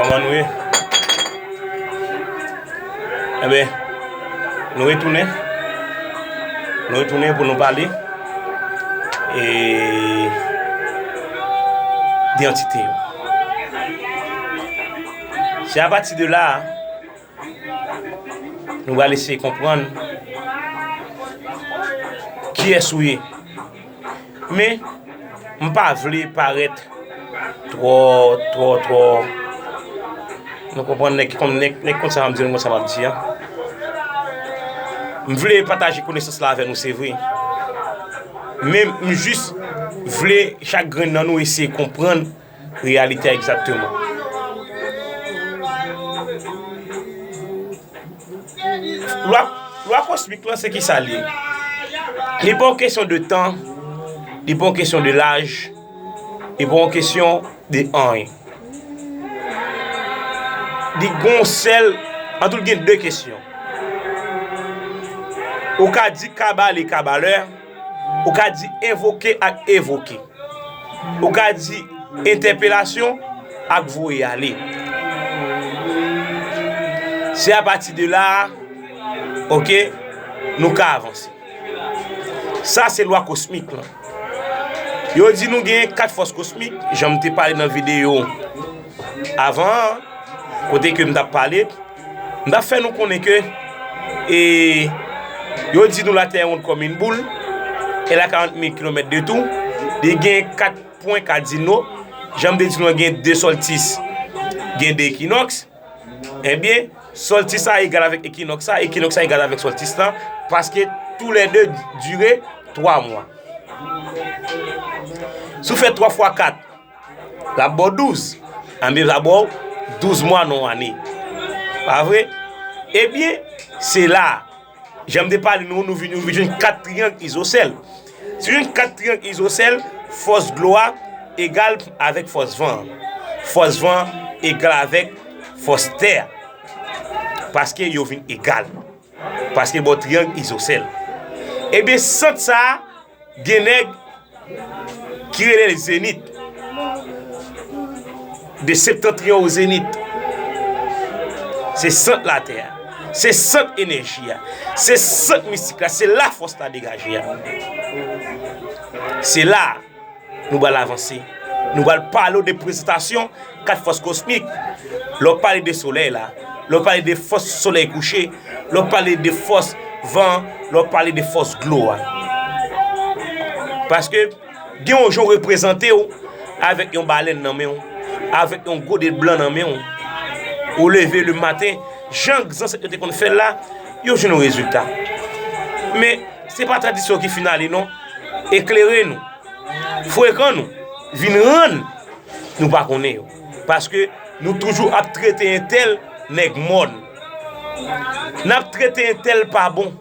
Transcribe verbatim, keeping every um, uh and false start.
Kòman nou ye? Enben, nou retounen. Nou retounen pou nou pale, e, de antite yo. Se apati de la a, nou pral eseye konprann kiyès ou ye. Men, m pa vle parèt twò, twò, twò, nou konprann nèg ki konn, nèg, nèg konn sa m ap di, nou konn sa m ap di a. M vle pataje konesans la avè nou, se vre. Men, m jis vle chak grenn nan nou eseye konprann reyalite a egzakteman. Lwa, lwa kosmik lan, se ki sa l ye? Li pa yon kesyon de tan, li pa yon kesyon de laj, li pa yon kesyon de anyen. Li gon sèl, antou, l gen de kesyon. Ou ka di kabale, kabalè, ou ka di envoke ak evoke. Ou ka di entèpelasyon ak voye ale. Se apati de la a, oke, nou ka avanse. Sa se lwa kosmik lan. Yo di nou gen kat fòs kosmik, jan m te pale nan videyo avan an, kote ke m t ap pale, m t ap fè nou konnen ke, e, yo di nou Latè wonn kòm yon boul, elle a quarante mille kilomètres de tour, li gen kat pwen kadino, jan m te di nou an, gen de sòltis, gen de ekinòks, ebyen, sòltis sa egal avèk ekinòks sa, ekinòks sa egal avèk sòltis la, paske toulède dire twa mwa. Si w fè twa fwa kat, l ap ba w douz. Anben, l ap ba w douz mwa nan yon ane. Pa vre? Ebyen, se la a. Jan m te pale nou, nou vin, nou vin jwenn kat triyang izosèl. Si w jwenn kat triyang izosèl, fòs dlo a egal avèk fòs van an. Fòs van an egal avèk fòs tè a. Paske yo vin egal. Paske ba w triyang izosèl. Ebyen, sant sa a, gen nèg ki rele l zenit. De septentrion o zenit. Se sant Latè a. Se sant enèji a. Se sant mistik la. Se la fòs la degaje a. Se la nou pral avanse. Nou pral pale w de prezantasyon kat fòs kosmik. Lè w pale de solèy la, lè w pale de fòs solèy kouche, lè w pale de fòs van, lè w pale de fòs dlo a. Paske gen yon jan w reprezante w avèk yon balèn nan men w, avèk yon gode blan nan men w. Ou leve le maten, jan zansèt yo te konn fè l la, yo jwenn yon rezilta. Men, se pa tradisyon ki fin ale non. Eklere nou. Frekan nou vin rann nou pa konnen yo. Paske nou toujou ap trete entèl nèg mòn. N ap trete entèl pa bon.